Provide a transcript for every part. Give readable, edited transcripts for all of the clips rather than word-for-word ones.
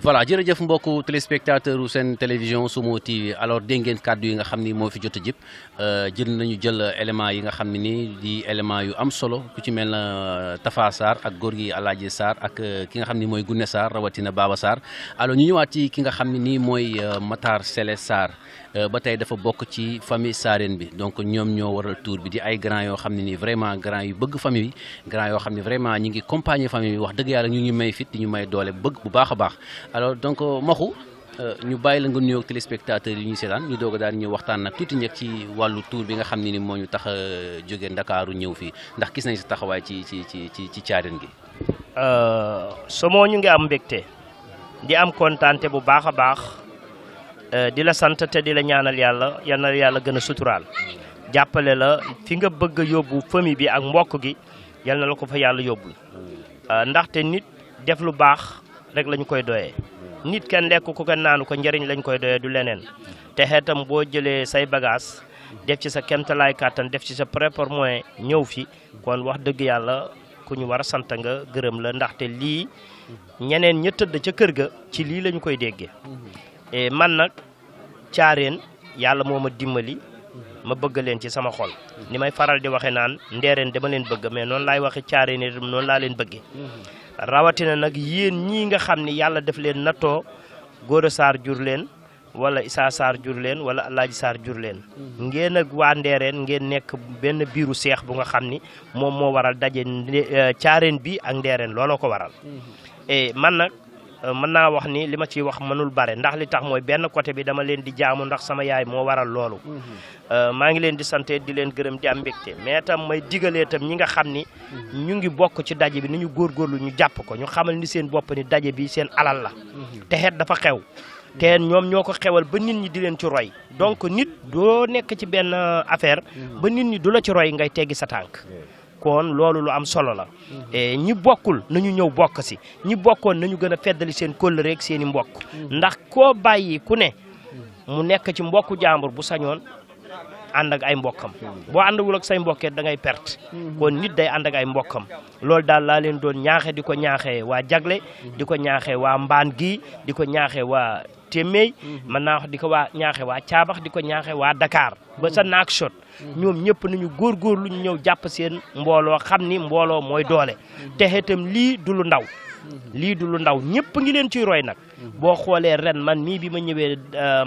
voilà jërëjëf mbokku téléspectateur u seen télévision Sumo TV alors dégg ngeen kàddu yi nga xam ni moo fi jot a jëpp jël éléments yi nga xam ne nii di éléments yu am solo ku ci mel na Tafa Sarr ak góor gi Alaaji Sarr ak ki nga xam ni mooy Gunne Sarr rawatina Baba Sarr alors ñu ñëwaat ci ki nga xam ne nii mooy Matar Sele Sarr ba tey dafa bokk ci famille Sarène bi donc ñoom ñoo waral tour bi di ay grand yoo xam ne nii vraiment grand yu bëgg famille bi grand yoo xam ne vraiment ñi ngi accompagner famille bi wax dëgg yàlla ñu may fit di ñu may doole bëgg bu baax a baax alors donc Maxu ñu bàyyi la nga nuyoog téléspectateurs yi ñuy seetaan ñu doog a daal ñu waxtaan nag tuuti njëkk ci wàllu tour bi nga xam ne ni moo ñu tax a jóge Ndakaaru ñëw fii ndax gis nañ sa taxawaay ci Thiarène gi. Somo ñu ngi am mbégte di am kontaante bu baax a baax di la sant te di la ñaanal yàlla yal na yàlla gën a suturaal jàppale la fi nga bëgg a yóbbu famille bi ak mbokk gi yal na la ko fa yàlla yóbbul ndaxte nit def lu baax rek lañu koy doyee. nit kenn lekk ko kenn naanu ko njëriñ lañ koy doyee du leneen te xeetam boo jëlee say bagage def ci sa kemtalaay kàttan def ci sa propre moyen ñëw fi kon wax dëgg yàlla ku ñu war a sant nga gërëm la ndaxte lii ñeneen ña tëdd ca kër ga ci lii lañu koy déggee et man nag Thiarène yàlla moo ma dimbali ma bëgg leen ci sama xol ni may faral di waxe naan ndeereen dama leen bëgg mais noonu laay waxe Thiarène noonu laa leen bëggee rawatina nag yéen ñii nga xam ni yàlla def leen nattoo Gora Sarr jur leen wala Issa Sarr jur leen wala Alaaji Sarr jur leen ngeen ak waa Ndeereen ngeen nekk benn biiru seex bu nga xam ni moom moo waral daje Thiarène bi ak Ndeereen looloo ko waral et man nag mën naa wax ni li ma ciy wax mënul bare ndax li tax mooy benn côté bi dama leen di jaamu ndax sama yaay moo waral loolu maa ngi leen di sant di leen gërëm di am mbégte mais tam may digalee tam ñi nga xam ni ñu ngi bokk ci daje bi ni ñu góorgóorlu ñu jàpp ko ñu xamal ni seen bopp ni daje bi seen alal la te xeet dafa xew te ñoom ñoo ko xewal ba nit ñi di leen ci roy donc nit doo nekk ci benn affaire ba nit ñi du la ci roy ngay teggi sa tànk kon loolu lu am solo la ñi bokkul nañu ñëw bokk si ñi bokkoon nañu gën a feddali seen kóllëre ak seen i mbokk ndax koo bàyyi ku ne mu nekk ci mbokku jàmbur bu sañoon ànd ak ay mbokkam boo àndawul ak say mbokkee da ngay perte kon nit day ànd ak ay mbokkam loolu daal laa leen doon ñaaxe di ko ñaaxee waa Jagle di ko ñaaxee waa Mbaan gi di ko ñaaxee waa Témey mën naa wax di ko waa ñaaxee waa Caabax di ko ñaaxee waa Dakar ba sa naak shot ñoom ñëpp nañu góorgóorlu ñu ñëw jàpp seen mbooloo xam ni mbooloo mooy doole te itam lii du lu ndaw lii du lu ndaw ñëpp ngi leen ciy roy nag boo xoolee ren man mii bi ma ñëwee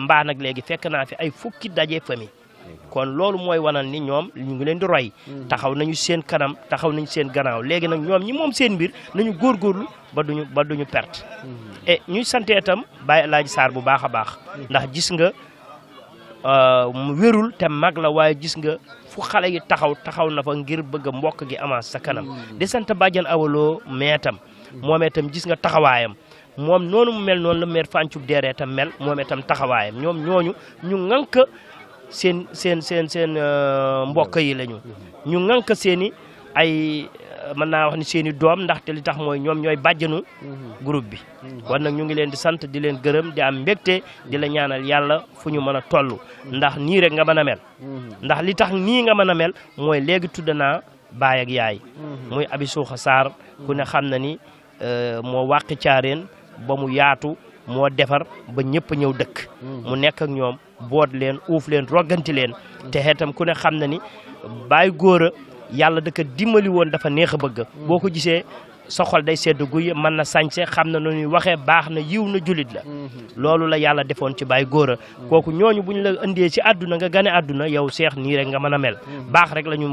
Mbaan ak léegi fekk naa fi ay fukki daje famille kon loolu mooy wanal ni ñoom ñu ngi leen di roy taxaw nañu seen kanam taxaw nañu seen gannaaw léegi nag ñoom ñi moom seen mbir nañu góorgóorlu ba duñu perte et ñuy sante itam Baye Alaaji Sarr bu baax a baax ndax gis nga mu wérul te mag la waaye gis nga fu xale yi taxaw na fa ngir bëgg a mbokk gi avance sa kanam di sant bàjjan awaloo mais tam moom itam gis nga taxawaayam moom noonu mu mel noonu la maire Fancub Deere tam mel moom itam taxawaayam ñoom ñooñu ñu ŋànk seen mbokk yi lañu ñu ŋànk seen i ay mën naa wax ni seen i doom ndaxte li tax mooy ñoom ñooy bàjjanu groupe bi kon nag ñu ngi leen di sant di leen gërëm di am mbégte di la ñaanal yàlla fu ñu mën a toll ndax nii rek nga mën a mel ndax li tax nii nga mën a mel mooy léegi tudd naa baay ak yaay muy Abi Suuxa Sarr ku ne xam na ni moo wàqi Thiarène ba mu yaatu moo defar ba ñëpp ñëw dëkk mu nekk ak ñoom boot leen uuf leen rogganti leen te xeetam ku ne xam na ni Baay Góora yàlla da ko dimbali woon dafa neex a bëgg boo ko gisee sa xol day sedd guy mën na sañse xam na nu ñuy waxee baax na yiw na julit la loolu la yàlla defoon ci Baay Góora kooku ñooñu bu ñu la indee ci àdduna nga gane àdduna yow seex nii rek nga mën a mel baax rek la ñu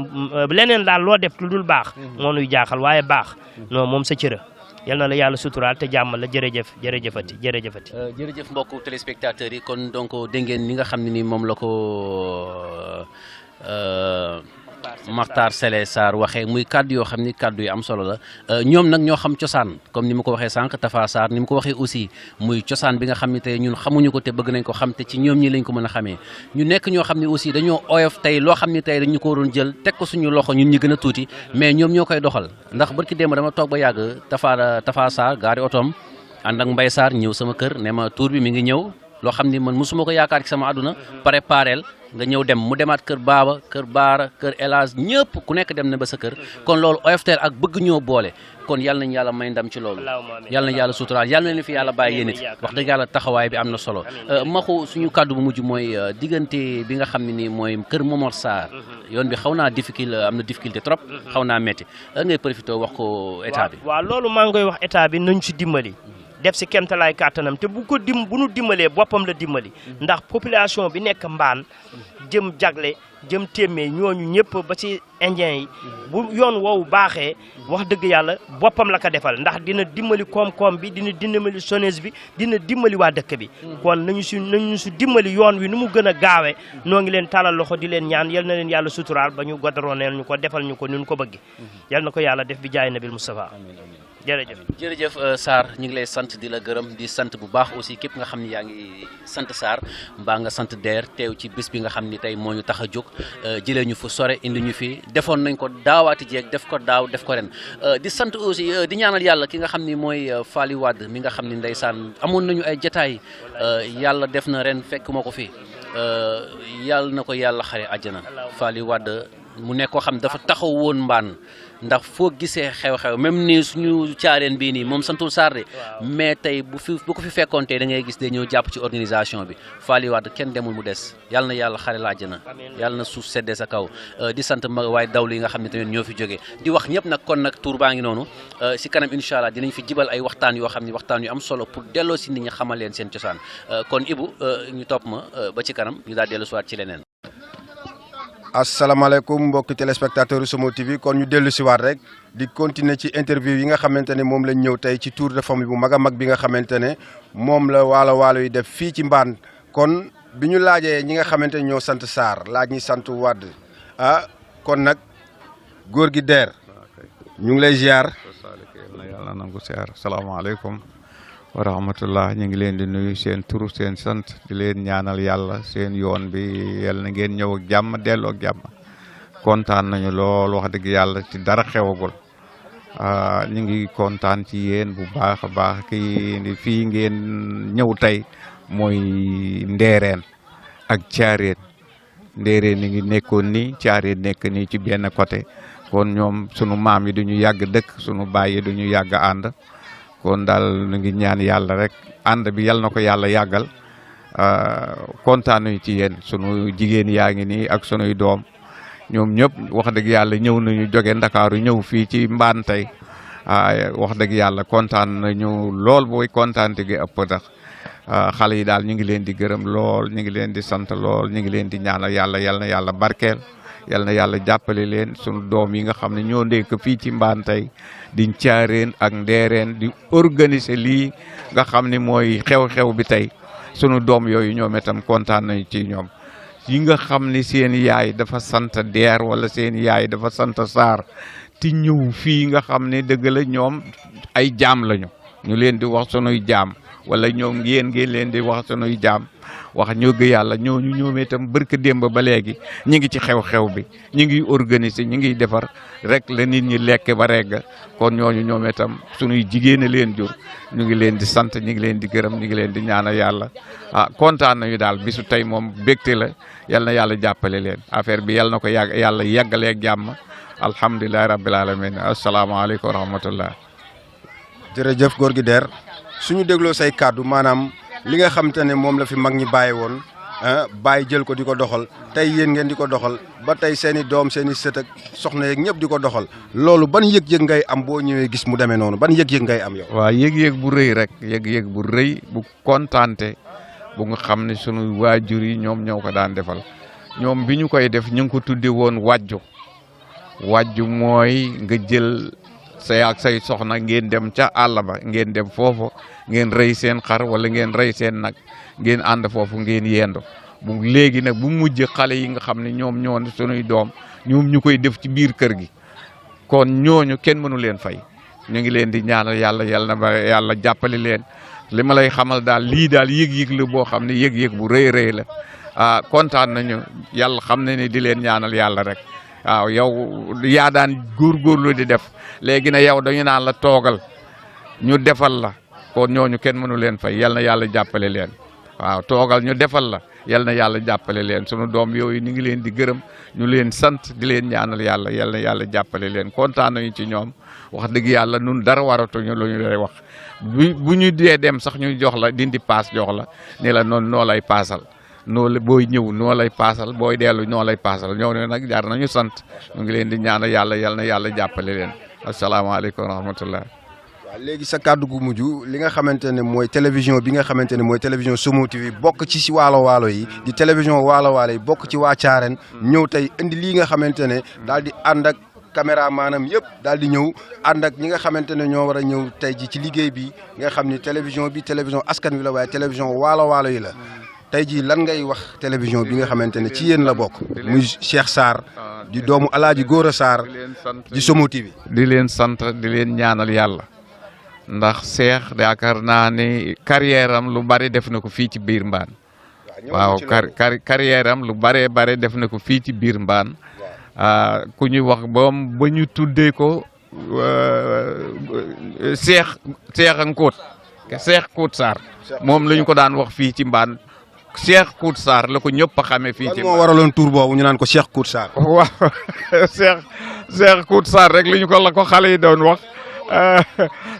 leneen daal loo def lu dul baax moo nuy jaaxal waaye baax non moom sa cëra yal na la yàlla suturaal te jàmmal la jërëjëfati. jërëjëf mbokku téléspectateurs yi kon donc dégg ngeen ni nga xam ne ni moom la ko Matar Sele Sarr waxee muy kàddu yoo xam ni kàddu yu am solo la ñoom nag ñoo xam cosaan comme ni ma ko waxee sànq Tafa Sarr ni ma ko waxee aussi muy cosaan bi nga xam ne tey ñun xamuñu ko te bëgg nañ ko xam te ci ñoom ñi lañ ko mën a xamee ñu nekk ñoo xam ne aussi dañoo oyof tey loo xam ne tey dañu ko waroon jël teg ko suñu loxo ñun ñi gën a tuuti mais ñoom ñoo koy doxal ndax barki démb dama toog ba yàgg Tafa Sarr gaari otoom ànd ak Mbaye Sarr ñëw sama kër ne ma tour bi mi ngi ñëw loo xam ni man mosuma ko yaakaar ci sama àdduna préparel nga ñëw dem mu demaat kër Baaba kër Baara kër El Hadj ñëpp ku nekk dem na ba sa kër kon loolu OFTL ak bëgg ñoo boole kon yàlla nañu yàlla may ndam ci loolu yàlla nañu yàlla suturaal yàlla na fi yàlla bàyyi yéen it wax dëgg yàlla taxawaay bi am na solo maxu suñu kàddu bu mujj mooy diggante bi nga xam ne nii mooy kër Momar Sarr yoon bi xaw naa am na difficulté trop xaw naa métti ngay profité wax ko état bi waaw loolu maa ngi koy wax état bi nañ ci dimbali def si kemtalaay kàttanam te bu nu dimbalee boppam la dimbali ndax population bi nekk mbaan jëm jagle jëm téeméer ñooñu ñëpp ba ci indien yi bu yoon woowu baaxee wax dëgg yàlla boppam la ko defal ndax dina dimbali koom-koom bi dina dimbali jeunesse bi dina dimbali waa dëkk bi kon nañu si dimbali yoon wi nu mu gën a gaawee noo ngi leen talal loxo di leen ñaan yal na leen yàlla suturaal ba ñu godarooneel ñu ko defal ñu ko ni ñu ko bëgg yal na ko yàlla def bi jaay nabil Moustapha jërëjëf Sarr ñu ngi lay sant di la gërëm di sant bu baax aussi képp nga xam ni yaa ngi sant Sarr mbaa nga sant Der teew ci bés bi nga xam ni tey moo ñu tax a jóg jëlee ñu fu sore indi ñu fi defoon nañ ko daawaati jeeg def ko daaw def ko ren di sant aussi di ñaanal yàlla ki nga xam ni mooy Fally Wade mi nga xam ni ndeysaan amoon nañu ay jotaay yàlla def na ren fekk moo ko fi yàlla na ko yàlla xare àjjana Fally Wade mu nekk koo xam dafa taxaw woon mbaan ndax foo gisee xew-xew même ni suñu caareen bii nii moom santul Sarr de mais tey bu ko fi fekkoon tey da ngay gis day ñëw jàpp ci organisation bi Fally Wade kenn demul mu des yàlla na yàlla xare la àjjana yàlla na suuf seddee sa kaw di sant ma waaye dawlu yi nga xam ne tamit ñoo fi jógee di wax ñëpp nag kon nag tour baa ngi noonu si kanam incha allah dinañ fi jibal ay waxtaan yoo xam ne waxtaan yu am solo pour delloo si nit ñi xamal leen seen cosaan kon Ibou ñu topp ma ba ci kanam ñu daal dellu siwaat ci leneen. asalaamaaleykum mbokki téléspectateur Somo TV kon ñu dellu si waat rek di continuer ci interview yi nga xamante ne moom lañ ñëw tey ci tour de famille bu mag a mag bi nga xamante ne moom la waalo yi def fii ci Mbane kon bi ñu laajee ñi nga xamante ne ñoo sant Sarr laaj ñi sant Wade kon nag góor gi Der ñu ngi lay ziar. yàlla nangu ziar salaamaaleykum wa rahmatullah ñu ngi leen di nuyu seen turu seen sant di leen ñaanal yàlla seen yoon bi yàlla na ngeen ñëw ak jàmm delloo ak jàmm kontaan nañu lool wax dëgg yàlla ci dara xewagul ñu ngi kontaan ci yéen bu baax a baax fii ngeen ñëw tey mooy Ndeereen ak Caareen Ndeereen ni ngi nekkoon nii Caareen nekk nii ci benn côté kon ñoom sunu maam yi duñu yàgg dëkk sunu baay yi duñu yàgg ànd kon daal ñu ngi ñaan yàlla rek ànd bi yal na ko yàlla yàggal kontaan nañu ci yéen sunu jigéen yaa ngi nii ak sunuy doom ñoom ñëpp wax dëgg yàlla ñëw nañu jóge Ndakaaru ñëw fii ci Mbane tey wax dëgg yàlla kontaan nañu lool booy kontaante gi ëpp tax xale yi daal ñu ngi leen di gërëm lool ñu ngi leen di sant lool ñu ngi leen di ñaanal yàlla yal na yàlla barkeel yal na yàlla jàppale leen sunu doom yi nga xam ne ñoo nekk fii ci Mbane tey di Caareen ak Ndeereen di organiser lii nga xam ne mooy xew-xew bi tey sunu doom yooyu ñoom itam kontaan nañu ci ñoom yi nga xam ne seen yaay dafa sant Der wala seen yaay dafa sant Sarr ti ñëw fii nga xam ne dëgg la ñoom ay jaam lañu ñu leen di wax sunuy jaam wala ñoom ngeen leen di wax sunuy jaam wax ñëgg yàlla ñooñu ñoom itam barka démb ba léegi ñu ngi ci xew-xew bi ñu ngi organiser ñu ngi defar rek la nit ñi lekk ba regg kon ñooñu ñoom itam sunuy jigéen a leen jur ñu ngi leen di sant ñu ngi leen di gërëm ñu ngi leen di ñaanal yàlla kontaan nañu daal bisu tey moom bégte la yal na yàlla jàppale leen affaire bi yal na ko yàlla yàggaleeg jàmm alhamdulilahi rabbil alamin asalaamaaleykum wa rahmatullah. jërëjëf góor gi Der suñu dégloo say kàddu maanaam li nga xamante ne moom la fi mag ñi bàyyi woon bàyyi jël ko di ko doxal tey yéen ngeen di ko doxal ba tey seen i doom seen i sët ak soxna yeeg ñëpp di ko doxal loolu ban yëg-yëg ngay am boo ñëwee gis mu demee noonu ban yëg-yëg ngay am yow. waaw yëg-yëg bu rëy rek yëg-yëg bu rëy bu kontaante bu nga xam ne sunu waajur yi ñoom ñoo ko daan defal ñoom bi ñu koy def ñu ngi ko tudde woon wàjju mooy nga jël say ak say soxna ngeen dem ca àll ba ngeen dem foofu ngeen rey seen xar wala ngeen rey seen nag ngeen ànd foofu ngeen yendo bu léegi nag bu mujj xale yi nga xam ne ñoom ñoo sunuy doom ñoom ñu koy def ci biir kër gi kon ñooñu kenn mënu leen fay ñu ngi leen di ñaanal yàlla na ba yàlla jàppale leen li ma lay xamal daal lii daal yëg-yëg la boo xam ne yëg-yëg bu rëy rëy la kontaan nañu yàlla xam ne ni di leen ñaanal yàlla rek waaw yow yaa daan góorgóorlu di def léegi na yow dañu naan la toogal ñu defal la kon ñooñu kenn mënu leen fay yal na yàlla jàppale leen waaw toogal ñu defal la yal na yàlla jàppale leen sunu doom yooyu ñu ngi leen di gërëm ñu leen sant di leen ñaanal yàlla yal na yàlla jàppale leen kontaan nañu ci ñoom wax dëgg yàlla nun dara waratuñu lu ñu lay wax bu ñu dee dem sax ñu jox la dindi paas jox la ne la noonu noo lay paasal noo la booy ñëw noo lay paasal booy dellu noo lay paasal ñoo ne nag jar nañu sant ñu ngi leen di ñaanal yàlla yal na yàlla jàppale leen asalaamaaleykum wa rahmatullah. waaw léegi sa kàddu gu mujj li nga xamante ne mooy télévision bi nga xamante ne mooy télévision Somo TV bokk ci si waalo waalo yi di télévision waalo waalo yi bokk ci waa Thiarène ñëw tey indi lii nga xamante ne daal di ànd ak caméra maanaam yëpp daal di ñëw ànd ak ñi nga xamante ne ñoo war a ñëw tey ji ci liggéey bi nga xam ni télévision bi télévision askan wi la waaye télévision waalo waalo yi la tey jii lan ngay wax télévision bi nga xamante ne ci yéen la bokk muy Cheikh Sarr di doomu Alaaji Góora Sarr di Somo TV. di leen sant di leen ñaanal yàlla ndax Cheikh yaakaar naa ni carrière am lu bari def na ko fii ci biir Mbaan waaw carrière am lu bare def na ko fii ci biir Mbaan ku ñuy wax ba ñu tuddee ko Cheikh Kout Sarr moom la ñu ko daan wax fii ci Mbaan Cheikh Kout Sarr la ko ñëpp a xamee fii ci. moo waraloon tur boobu ñu naan ko Cheikh Kout Sarr. waaw Cheikh Kout Sarr rek li ñu ko la ko xale yi doon wax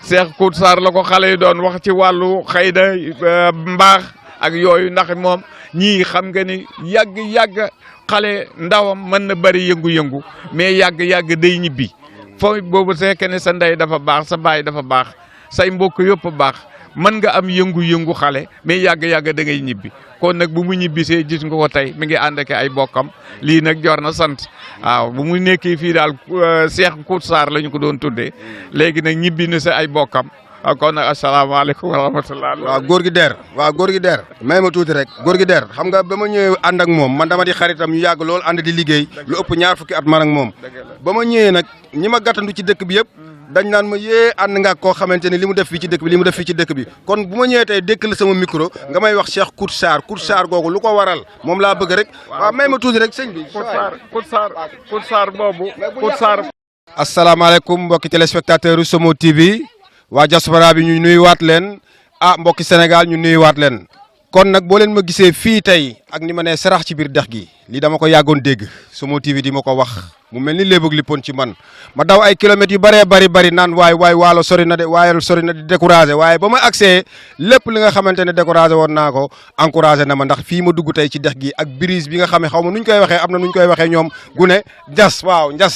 Cheikh Kout Sarr la ko xale yi doon wax ci wàllu xëy na mbaax ak yooyu ndax moom ñii xam nga ni yàgg xale ndawam mën na bëri yëngu-yëngu mais yàgg day ñibbi foofu boobu c'est que ne sa ndey dafa baax sa baay dafa baax say mbokk yëpp baax mën nga am yëngu-yëngu xale mais yàgg da ngay ñibbi kon nag bu mu ñibbisee gis nga ko tey mi ngi ànd ak ay bokkam lii nag jor na sant waaw bu mu nekkee fii daal Cheikh Kout Sarr la ñu ko doon tuddee léegi nag ñibbi na sa ay bokkam kon nag asalaamaaleykum wa rahmatulah. waaw góor gi der may ma tuuti rek góor gi der xam nga ba ma ñëwee ànd ak moom man dama di xaritam ñu yàgg lool ànd di liggéey lu ëpp ñaar fukki at man ak moom ba ma ñëwee nag ñi ma gàttandu ci dëkk bi yëpp dañ naan ma yee ànd nga koo xamante ne li mu def fii ci dëkk bi li mu def fii ci dëkk bi kon bu ma ñëwee tey dékk la sama micro nga may wax Cheikh Kout Sarr googu lu ko waral moom laa bëgg rek waaw may ma tuuti rek sëñ bi. Kout Sarr boobu Kout Sarr. asalaamaaleykum mbokki téléspectateur Somo TV waa diaspora bi ñu nuyuwaat leen mbokki Sénégal ñu nuyuwaat leen kon nag boo leen ma gisee fii tey ak ni ma nee sarax ci biir dex gi lii dama ko yàggoon dégg Somo TV di ma ko wax mu mel ni léebëg lippoon ci man ma daw ay kilomètres yu bëree bari naan waay waalo sori na di découragé waaye ba ma accès lépp li nga xamante ne découragé woon naa ko encouragé na ma ndax fii ma dugg tey ci dex gi ak brise bi nga xam ne xaw ma nuñ koy waxee am na nuñ koy waxee ñoom gune njas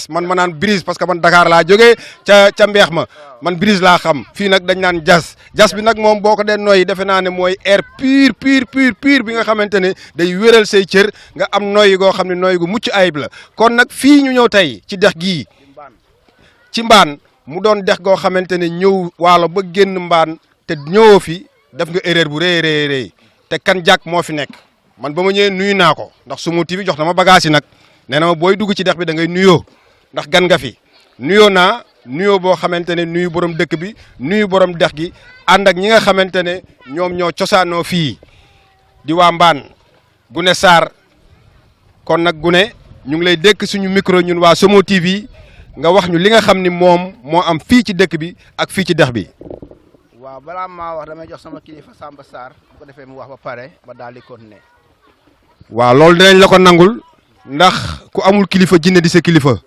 man ma naan brise parce que man Dakar laa jógee ca mbeex ma man brise laa xam fii nag dañ naan jas bi nag moom boo ko dee nooyi defe naa ne mooy air pur bi nga xamante ne day wéral say cër nga am nooyi goo xam ne nooyi gu mucc ayib la kon nag fii ñu ñëw tey ci dex gii ci Mbaan mu doon dex goo xamante ne ñëw waalo ba génn Mbaan te ñëwoo fi def nga erreur bu rëy te kan jàkk moo fi nekk man ba ma ñëwee nuyu naa ko ndax Somo TV jox na ma bagage yi nag nee na ma booy dugg ci dex bi da ngay nuyoo ndax gan nga fi nuyoo boo xamante ne nuyu borom dëkk bi nuyu borom dex gi ànd ak ñi nga xamante ne ñoom ñoo cosaanoo fii di waa Mbaan Gune Sarr kon nag Gune ñu ngi lay dékk suñu micro ñun waa Somo TV nga wax ñu li nga xam ni moom moo am fii ci dëkk bi ak fii ci dex bi. waaw balaa maa wax damay jox sama kilifa Samba Sarr bu ko defee mu wax ba pare ba daal di continuer. waaw loolu dinañ la ko nangul ndax ku amul kilifa jinne di sa kilifa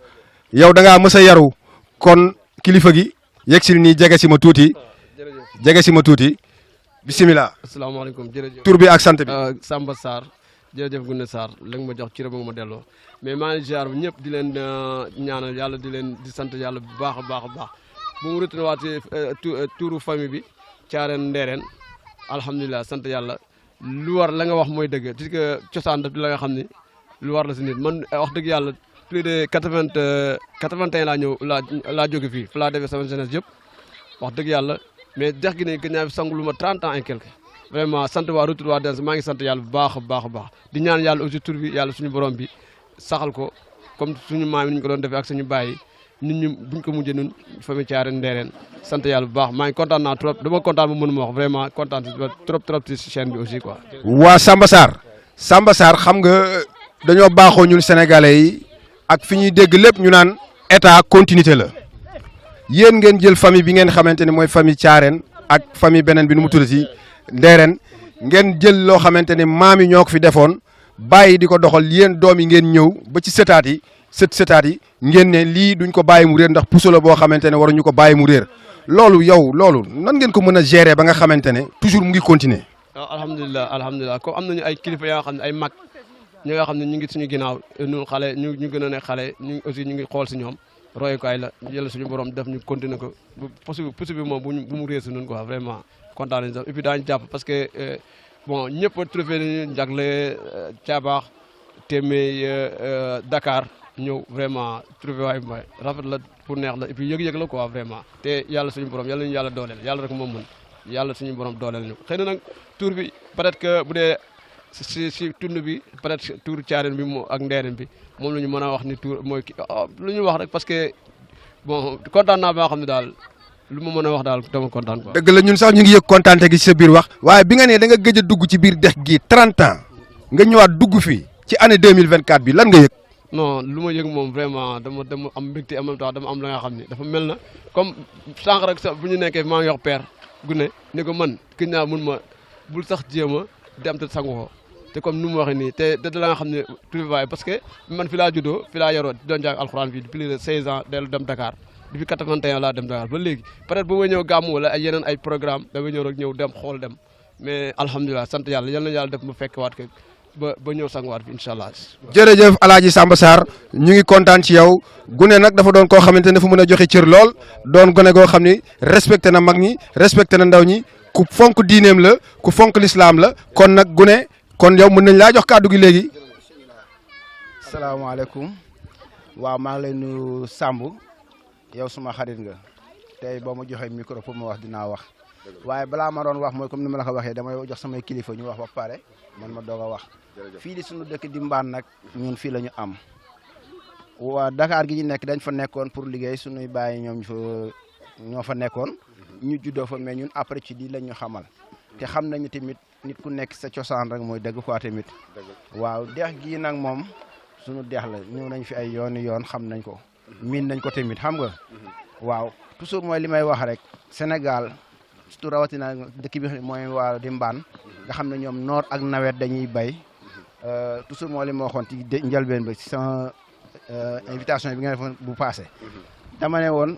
yow da ngaa mës a yaru kon kilifa gi yegg si nii jege si ma tuuti bisimilah. asalaamaaleykum jërëjëf tur bi ak sant bi. Samba Sarr jërëjëf Gune Sarr la nga ma jox ci rëbb nga ma delloo mais maa ngi ziar ñëpp di leen ñaanal yàlla di sant yàlla bu baax a baax bu mu retourné waatee tuuru famille bi Thiarène Ndérène alhamdulilah sant yàlla lu war la nga wax mooy dëgg parce que cosaan daf di la nga xam ne lu war la si nit man wax dëgg yàlla plus de 81 laa ñëw laa jóge fii fa laa defee sama jeunesse yëpp wax dëgg yàlla mais dex gi ne gën naa fi sangu lu ma 30 ans et quelque vraiment sant waa retour waa Dens maa ngi sant yàlla bu baax a baax di ñaan yàlla aussi tur bi yàlla suñu borom bi saxal ko comme suñu maam yi ñu ko doon defee ak suñu baay nit ñi buñ ko mujjee ñun famille Thiarène Ndérène sant yàlla bu baax maa ngi kontaan naa trop dama kontaan ba mënuma wax vraiment kontaan trop ci chaîne bi aussi quoi. waa Samba Sarr xam nga dañoo baaxoo ñun sénégalais yi ak fi ñuy dégg lépp ñu naan état continuité la yéen ngeen jël famille bi ngeen xamante ne mooy famille Thiarène ak famille beneen bi nu mu tuddati Ndérène ngeen jël loo xamante ni maam yi ñoo ko fi defoon bàyyi di ko doxal yéen doom yi ngeen ñëw ba ci sëtaat yi sëtaat yi ngeen ne lii duñ ko bàyyi mu réer ndax puso la boo xamante ne waruñu ko bàyyi mu réer loolu nan ngeen ko mën a gérer ba nga xamante ne toujours mu ngi continuer. waaw alhamdulilah comme am nañu ay kilifa yoo xam ne ay mag ñi nga xam ne ñu ngi suñu ginnaaw ñun xale ñu gën a ne xale ñu aussi ñu ngi xool si ñoom royukaay la yàlla suñu borom def ñu continuer ko puso bi moom bu mu réer si ñun quoi vraiment kontaan nañu sax et puis daañu jàpp parce que bon ñëpp a trouvé nañu Ndiaglé Thiabax Témé Dakar ñëw vraiment trouvé waay mbay rafet la pour neex la et puis yëg-yëg la quoi vraiment te yàlla suñu borom yàlla ñu yàlla dooleel yàlla rek moom mën yàlla suñu borom dooleel ñu xëy na nag tour bi peut-être que bu dee si tund bi peut-être tour Thiarène bi ak Ndeereen bi moom la ñu mën a wax ni tour mooy kii lu ñu wax rek parce que bon kontaan naa ba nga xam ne daal lu ma mën a wax daal dama kontaan quoi. dëgg la ñun sax ñu ngi yëg kontaante gi ci sa biir wax waaye bi nga ne da nga gëj a dugg ci biir dex gi 30 ans nga ñëwaat dugg fii ci année 2024 bi lan nga yëg. non lu ma yëg moom vraiment dama am mbégte en même temps dama am la nga xam ne dafa mel na comme sànq rek sax bu ñu nekkee maa ngi wax père Gune ni ko man kii naa mun ma bul sax jéem a dem te sangu ko te comme ni mu waxee nii te da la nga xam ne trouvaille parce que man fi laa juddoo fi laa yaroo doon jàng alxuraan fii plus de 16 ans dellu dem Dakar depuis 81 laa dem Dakar ba léegi peut-être bu ma ñëw gàmmu wala ay yeneen ay programme dama ñëw rek ñëw dem xool dem mais alhamdulilah sant yàlla yal na yàlla def mu fekk waat ko ba ñëw sanguwaat bi incha allah. jërëjëf El Hadj Samba Sarr ñu ngi kontaan ci yow Gune nag dafa doon koo xamante ne dafa mën a joxe cër lool doon gone goo xam ni respecté na mag ñi respecté na ndaw ñi ku fonk diineem la ku fonk lislaam la kon nag Gune kon yow mën nañ laa jox kàddu gi léegi. salaamaaleykum waaw maa ngi lay nuyu Samb yow suma xarit nga tey boo ma joxee micro pour ma wax dinaa wax waaye balaa ma doon wax mooy comme ni ma la ko waxee damay jox samay kilifa ñu wax ba pare man ma doog a wax. fii di suñu dëkk di Mbane nag ñun fii la ñu am waa Dakar gi ñu nekk dañ fa nekkoon pour liggéey suñuy bàyyi ñoo fa nekkoon ñu juddoo fa mais ñun après ci di lañ ñu xamal te xam nañu tamit nit ku nekk sa cosaan rek mooy dëgg quoi tamit waaw dex gii nag moom suñu dex la ñëw nañ fi ay yoon xam nañ ko miin nañ ko tamit xam nga waaw toujours mooy li may wax rek Sénégal surtout rawatina dëkk bi mooy waa di Mbane nga xam ne ñoom noor ak nawet dañuy bay toujours moo li ma waxoon ci njëlbeen ba ci sama invitation bi nga defoon bu passé dama ne woon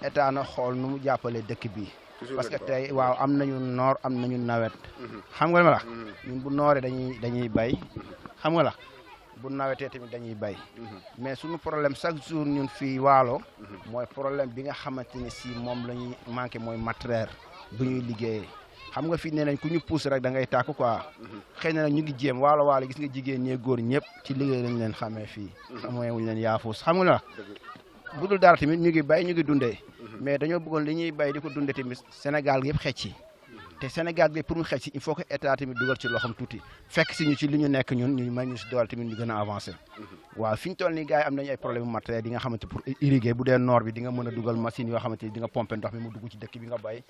état na xool nu mu jàppale dëkk bi parce que tey waaw am nañu noor am nañu nawet xam nga ma la ñun bu nooree dañuy bay xam nga la bu nawetee tamit dañuy bay mais suñu problème chaque jour ñun fii Waalo mooy problème bi nga xamante ne si moom la ñuy manqué mooy matériel bu ñuy liggéeyee xam nga fii nee nañ ku ñu pousse rek da ngay tàkk quoi xëy na nag ñu ngi jéem waalo gis nga jigéen ñee góor ñëpp ci liggéey lañ leen xamee fii xamee wuñ leen yaafuus xam nga la bu dul dara tamit ñu ngi bay ñu ngi dundee mais dañoo bëggoon li ñuy bay di ko dundee tamit Sénégal yëpp xëcc ci te Sénégal bi pour mu xëcc ci il faut que état tamit dugal ci loxam tuuti fekk si ñu ci li ñu nekk ñun ñu may ñu si dool tamit ñu gën a avancé waaw fi ñu toll nii gars yi am nañu ay problème matériel yi nga xamante pour irriguer bu dee noor bi di nga mën a dugal machine yoo xamante ni di nga pomper ndox mi mu dugg ci dëkk bi nga bay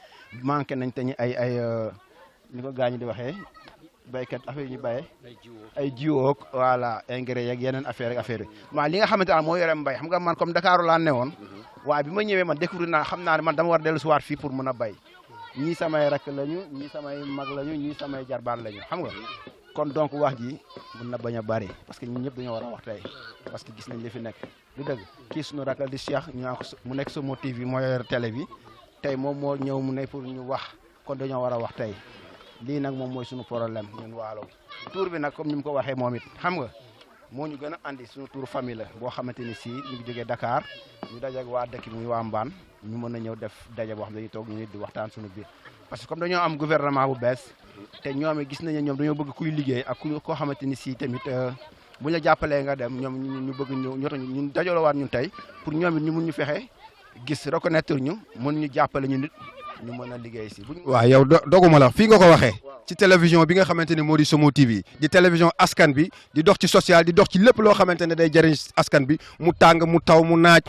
manqué nañ te ñu ay ni ko gaañu di waxee baykat affaire yi ñu bayee ay jiwoog voilà engrais yeeg yeneen affaire yi waaw li nga xamante ne moo yore mbay xam nga man comme Dakar laa ne woon waaye bi ma ñëwee man découvrir naa xam naa ne man dama war dellu si waat fii pour mën a bay ñii samay rakk lañu ñii samay mag lañu ñii samay jarbaat lañu xam nga kon donc wax ji mën na bañ a bari parce que ñun ñëpp dañoo war a wax tey parce que gis nañ li fi nekk du dëgg kii suñu rakk di Cheikh ñu naan ko mu nekk Somo TV moo yor télé bi tey moom moo ñëw mu ne pour ñu wax kon dañoo war a wax tey lii nag moom mooy suñu problème ñun Waalo tour bi nag comme ni mu ko waxee moom it xam nga moo ñu gën a andi suñu tour famille la boo xamante ni si ñu ngi jógee Dakar ñu dajeeg waa dëkk muy waa Mbane ñu mën a ñëw def daje boo xam ne dañuy toog ñu nit di waxtaan suñu biir parce que comme dañoo am gouvernement bu bees te ñoom gis nañu ñoom dañoo bëgg kuy liggéey ak ku koo xamante ni si tamit bu ñu la jàppalee nga dem ñoom ñu bëgg ñun dajaloo waat ñun tey pour ñoom it ñu mun ñu fexe gis reconnaître ñu mën ñu jàppale ñu nit ñu mën a liggéey si. waaw yow doguma la fii nga ko waxee ci télévision bi nga xamante ne moo di Somo TV di télévision askan bi di dox ci social di dox ci lépp loo xamante ne day jëriñ askan bi mu tàng mu taw mu naaj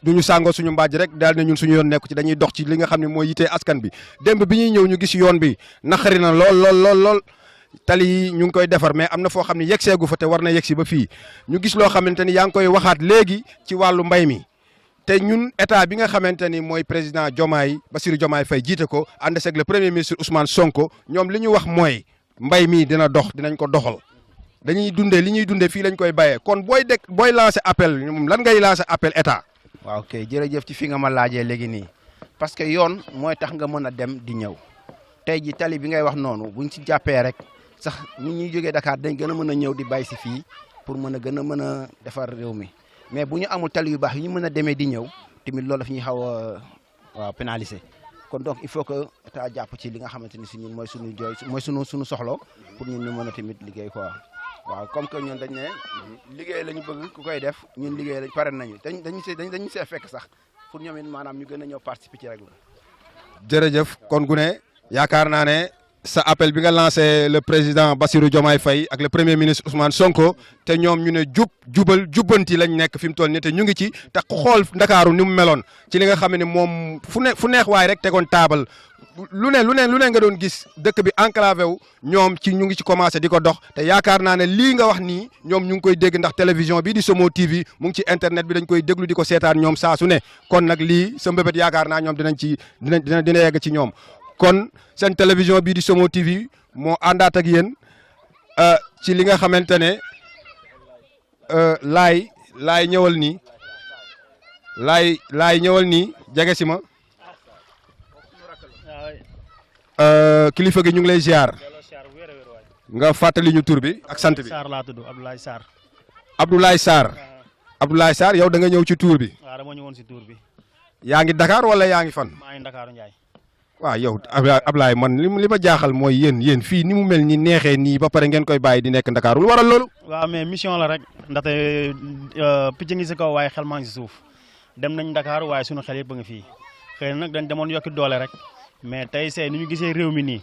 du ñu sàngoo suñu mbaaj rek daal ne ñun suñu yoon nekku ci dañuy dox ci li nga xam ne mooy yitee askan bi démb bi ñuy ñëw ñu gis yoon bi naqari na lool tali yi ñu ngi koy defar mais am na foo xam ne yegg seegu fa te war na yegg si ba fii ñu gis loo xamante ni yaa ngi koy waxaat léegi ci wàllu mbay mi te ñun état bi nga xamante ni mooy président Diomaye Bassirou Diomaye Faye jiite ko ànd seeg le premier ministre Ousmane Sonko ñoom li ñu wax mooy mbay mii dina dox dinañ ko doxal dañuy dundee li ñuy dundee fii lañ koy bayee kon booy lancer appel lan ngay lancer appel état. waaw kay jërëjëf ci fi nga ma laajee léegi nii parce que yoon mooy tax nga mën a dem di ñëw tey ji tali bi ngay wax noonu buñ si jàppee rek sax nit ñuy jógee Dakar dañ gën a mën a ñëw di bay si fii pour mën a gën a mën a defar réew mi mais bu ñu amul tali yu baax yi ñu mën a demee di ñëw tamit loolu daf ñuy xaw a waaw pénaliser kon donc il faut que état jàpp ci li nga xamante ni si ñun mooy suñu jooy mooy suñu soxla pour ñun ñu mën a tamit liggéey quoi waaw comme que ñun dañ ne liggéey lañu bëgg ku koy def ñun liggéey lañ pare nañu dañu see fekk sax pour ñoom it maanaam ñu gën a ñëw participer ci rek la. jërëjëf kon Gune yaakaar naa ne sa appel bi nga lancé le président Bassirou Diomaye Faye ak le premier ministre Ousmane Sonko te ñoom ñu ne jubbanti lañ nekk fi mu toll nii te ñu ngi ci te xool Ndakaaru ni mu meloon ci li nga xam ne moom fu neex waay rek tegoon taabal lu ne nga doon gis dëkk bi enclavé wu ñoom ñu ngi ci commencé di ko dox te yaakaar naa ne lii nga wax nii ñoom ñu ngi koy dégg ndax télévision bii di Somo TV mu ngi ci internet bi dañ koy déglu di ko seetaan ñoom saa su ne kon nag lii sa mbébét yaakaar naa ñoom dina yegg ci ñoom. kon seen télévision bii di Somo TV moo àndaat ak yéen ci li nga xamante ne laay ñëwal nii laay ñëwal nii jege si ma kilifa gi ñu ngi lay ziar nga fàttali ñu tur bi ak sant bi. Sarr laa tudd Abdoulaye Sarr. Abdoulaye Sarr yow da nga ñëw ci tour bi. waaw dama ñëwoon si tour bi. yaa ngi Dakar wala yaa ngi fan. maa ngi Dakar Ndiaye. waaw yow Ablaye man li ma jaaxal mooy yéen fii ni mu mel ni neexee nii ba pare ngeen koy bàyyi di nekk Dakar lu waral loolu. waaw mais mission la rek ndaxte picc ngi si kaw waaye xel maa ngi si suuf dem nañ Dakar waaye sunu xel yëpp a ngi fii xëy na nag dañ demoon yokki doole rek mais tey say ni ñu gisee réew mi nii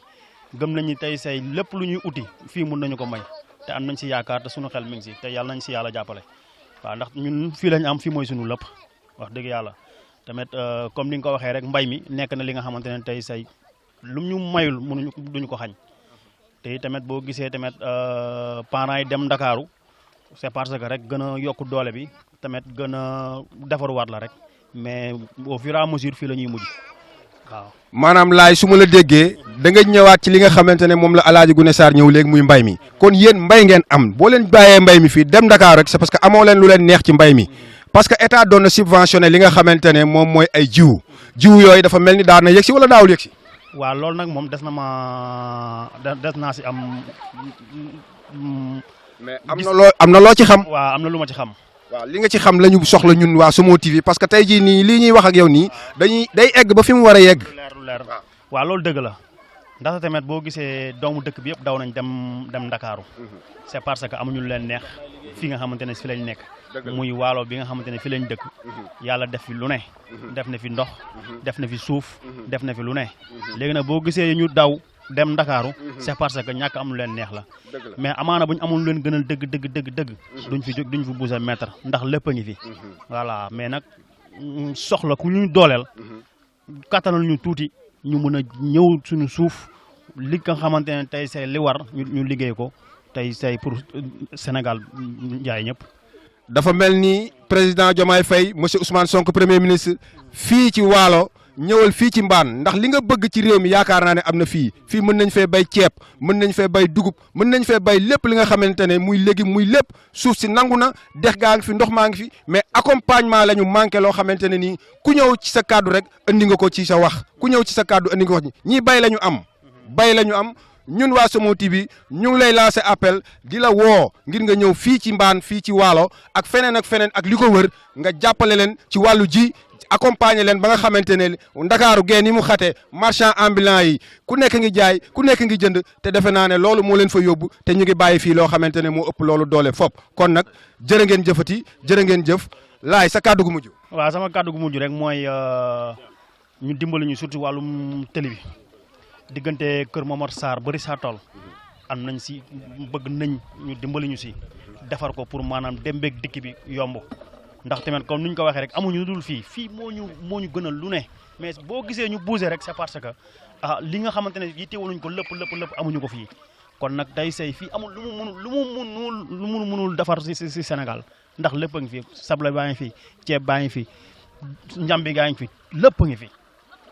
gëm nañu tey say lépp lu ñuy uti fii mun nañu ko may te am nañ si yaakaar te sunu xel mi ngi si te yàlla nañ si yàlla jàppale waaw ndax ñun fii lañ am fii mooy sunu lépp wax dëgg yàlla tamit comme ni nga ko waxee rek mbay mi nekk na li nga xamante ne tey say lu ñu mayul duñu ko xañ te tamit boo gisee tamit parents yi dem Ndakaaru c'est parce que rek gën a yokk doole bi tamit gën a defaruwaat la rek mais au fur et à mesure fii la ñuy mujj waaw. maanaam laay su ma la déggee da nga ñëwaat ci li nga xamante ne moom la El Hadj Gune Sarr ñëw léegi muy mbay mi kon yéen mbay ngeen am boo leen bàyyee mbay mi fii dem Dakar rek c'est parce que amoo leen lu leen neex ci mbay mi parce que état doon na subventionné li nga xamante ne moom mooy ay jiwu yooyu dafa mel ni daan na yegsi wala daawul yegsi. waaw loolu nag moom des naa si am. mais am na loo ci xam. waaw am na lu ma ci xam. waaw li nga ci xam la ñu soxla ñun waa Somo TV parce que tey jii nii lii ñuy wax ak yow nii day egg ba fi mu war a yegg. lu leer waaw loolu dëgg la ndaxte tamit boo gisee doomu dëkk bi yëpp daw nañ dem Ndakaaru c'est parce que amuñu leen neex fi nga xamante ne fi lañ nekk. muy waalo bi nga xamante ne fi lañ dëkk. yàlla def fi lu ne. def na fi ndox. def na fi suuf. def na fi lu ne. léegi nag boo gisee ñu daw dem Ndakaaru c'est parce que ñàkk am lu leen neex la mais amaana bu ñu amul leen gënal dëgg duñ fi jóg duñ fi buusa mètre ndax lépp a ngi fi voilà mais nag soxla ku ñu dooleel kattanal ñu tuuti ñu mën a ñëw suñu suuf li nga xamante ne tey say li war ñu liggéey ko tey say pour Sénégal njaay ñëpp. dafa mel ni président Diomaye Faye monsieur Ousmane Sonko premier ministre fii ci Waalo ñëwal fii ci Mbaan ndax li nga bëgg ci réew mi yaakaar naa ne am na fii mën nañ fee bay ceeb mën nañ fee bay dugub mën nañ fee bay lépp li nga xamante ne muy légume muy lépp suuf si nangu na dex gaa ngi fi ndox maa ngi fi mais accompagnement la ñu manqué loo xamante ne nii ku ñëw ci sa kàddu rek andi nga ko ci sa wax ku ñëw ci sa kàddu andi nga ko wax ñii bay la ñu am ñun waa Somo TV ñu ngi lay lancer appel di la woo ngir nga ñëw fii ci Mbaan fii ci Waalo ak feneen ak li ko wër nga jàppale leen ci wàllu ji accompagner leen ba nga xamante ne Ndakaaru gee ni mu xate marchand ambulant yi ku nekk ngi jaay ku nekk ngi jënd te defe naa ne loolu moo leen fa yóbbu te ñu ngi bàyyi fii loo xamante ne moo ëpp loolu doole fop kon nag jërë ngeen jëfati jërë ngeen jëf laay sa kàddu gu mujj. waaw sama kàddu gu mujj rek mooy ñu dimbali ñu surtout wàllum télé bi diggante Kër Momar Sarr bëri saa tool am nañ si bëgg nañ ñu dimbali ñu si defar ko pour maanaam dem beeg dikk bi yomb. ndax tamit comme ni ñu ko waxee rek amuñu lu dul fii moo ñu gënal lu ne mais boo gisee ñu bougé rek c'est parce que li nga xamante ne yittewoon nañ ko lépp amuñu ko fii kon nag day say fii amul lu mu mënul defar si Sénégal ndax lépp a ngi fi sable baa ngi fi ceeb baa ngi fi njambi gaa ngi fi lépp a ngi fi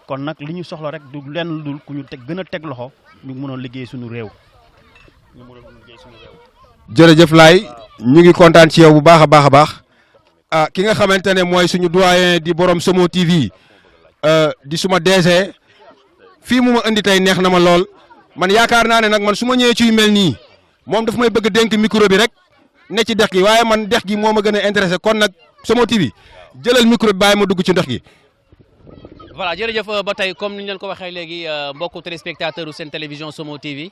kon nag li ñu soxla rek du lenn dul ku ñu gën a teg loxo ñu mën a liggéey suñu réew ñu mën a liggéey suñu réew. jërëjëf Laye ñu ngi kontaan ci yow bu baax a baax a baax ki nga xamante ne mooy suñu doyen di borom Somo TV di suma DG fii mu ma indi tey neex na ma lool man yaakaar naa ne nag man su ma ñëwee ci yu mel nii moom daf may bëgg dénk micro bi rek ne ci dex gi waaye man dex gi moo ma gën a intéressé kon nag Somo TV jëlal micro bi bàyyi ma dugg ci ndex gi. voilà jërëjëf ba tey comme ni ñu leen ko waxee léegi mbokku téléspectateur u seen télévision Somo TV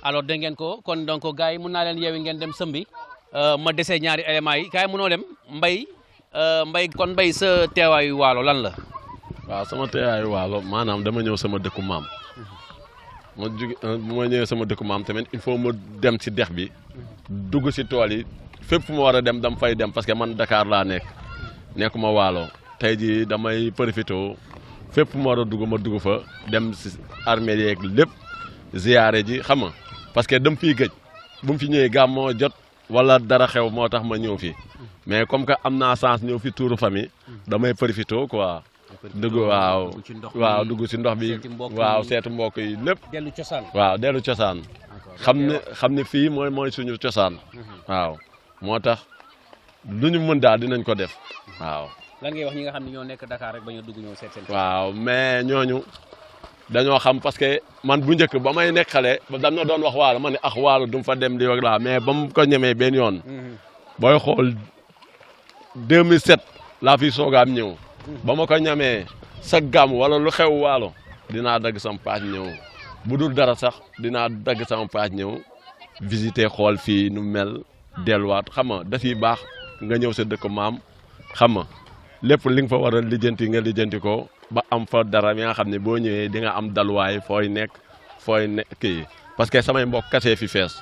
alors dégg ngeen ko kon donc gars yi mun naa leen yeewi ngeen dem sëmbi ma dese ñaari éléments yi kaay munoo dem mbay kon mbay sa teewaayu waalo lan la. waaw sama teewaayu waalo maanaam dama ñëw sama dëkku maam ma jóge bu ma ñëwee sama dëkku maam tamit il faut ma dem si dex bi dugg si tool yi fépp fu ma war a dem dama fay dem parce que man Dakar laa nekkuma waalo tey jii damay profité fépp fu ma war a dugg ma dugg fa dem si armée yeeg lépp ziyaare ji xam nga parce que dem fii gëj bu mu fi ñëwee gàmm moo jot wala dara xew moo tax ma ñëw fii mais comme que am naa chance ñëw fi tuuru famille damay profité quoi. dugg waaw dugg si ndox bi waaw seetu mbokk yi lépp. dellu cosaan waaw dellu cosaan. xam ne fii mooy suñu cosaan. waaw moo tax lu ñu mën daal dinañ ko def waaw. lan ngay wax ñi nga xam ne ñoo nekk Dakar rek ba ñu dugg ñëw seet seen. waaw mais ñooñu dañoo xam parce que man bu njëkk ba may nekk xale dam na doon wax waalo ma ne waalo du mu fa dem di wax laa mais ba mu ko ñemee benn yoon. booy xool 2007 laa fi soogaam ñëw. ba ma ko ñamee sa gàmm wala lu xew waalo dinaa dagg sama paaj ñëw bu dul dara sax dinaa dagg sama paaj ñëw visiter xool fii nu mel delluwaat xam nga daf yi baax nga ñëw sa dëkk maam xam nga lépp li nga fa war a lijjanti nga lijjanti ko ba am fa dara mi nga xam ne boo ñëwee di nga am dalwaay fooy nekk kii parce que samay mbokk kase fi fees.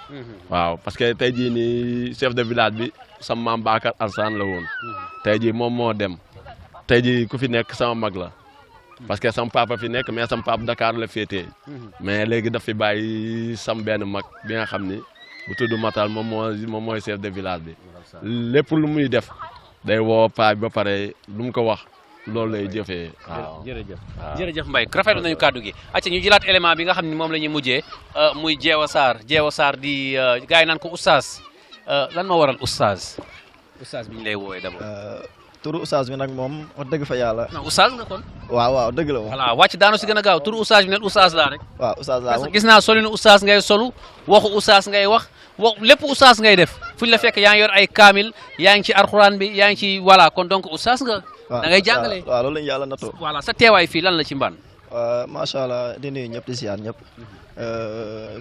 waaw parce que tey jii nii chef de village bi sama maam Bakar Alsaan la woon tey jii moom moo dem. tey jii ku fi nekk sama mag la parce que sama papa fi nekk mais sama papa Dakar la féetee mais léegi daf fi bàyyi sam benn mag bi nga xam ni bu tudd Matal moom mooy chef de village bi lépp lu muy def day woo paa bi ba pare lu mu ko wax loolu lay jëfee waaw. jërëjëf Mbaye rafetlu nañu kàddu gi acca ñu jëlaat élément bi nga xam ne moom la ñuy mujjee muy Jeewa Sarr di gars yi naan ko oustaz lan ma waral oustaz bi ñu lay woowee d'abord. turu oustaz bi nag moom wax dëgg fa yàlla. non oustaz nga kon. waaw dëgg la moom. voilà wàcc daanu si gën a gaaw turu oustaz bi nag oustaz laa rek. waaw oustaz laa moom gis naa solinu oustaz ngay solu waxu oustaz ngay wax lépp oustaz ngay def fuñ la fekk yaa ngi yor ay kaamil yaa ngi ci alxuraan bi yaa ngi ci voilà kon donc oustaz nga. da ngay jàngale waaw loolu lañu yàlla natoo. voilà sa teewaay fii lan la ci mbaan. macha allah di nuyu ñëpp di ziar ñëpp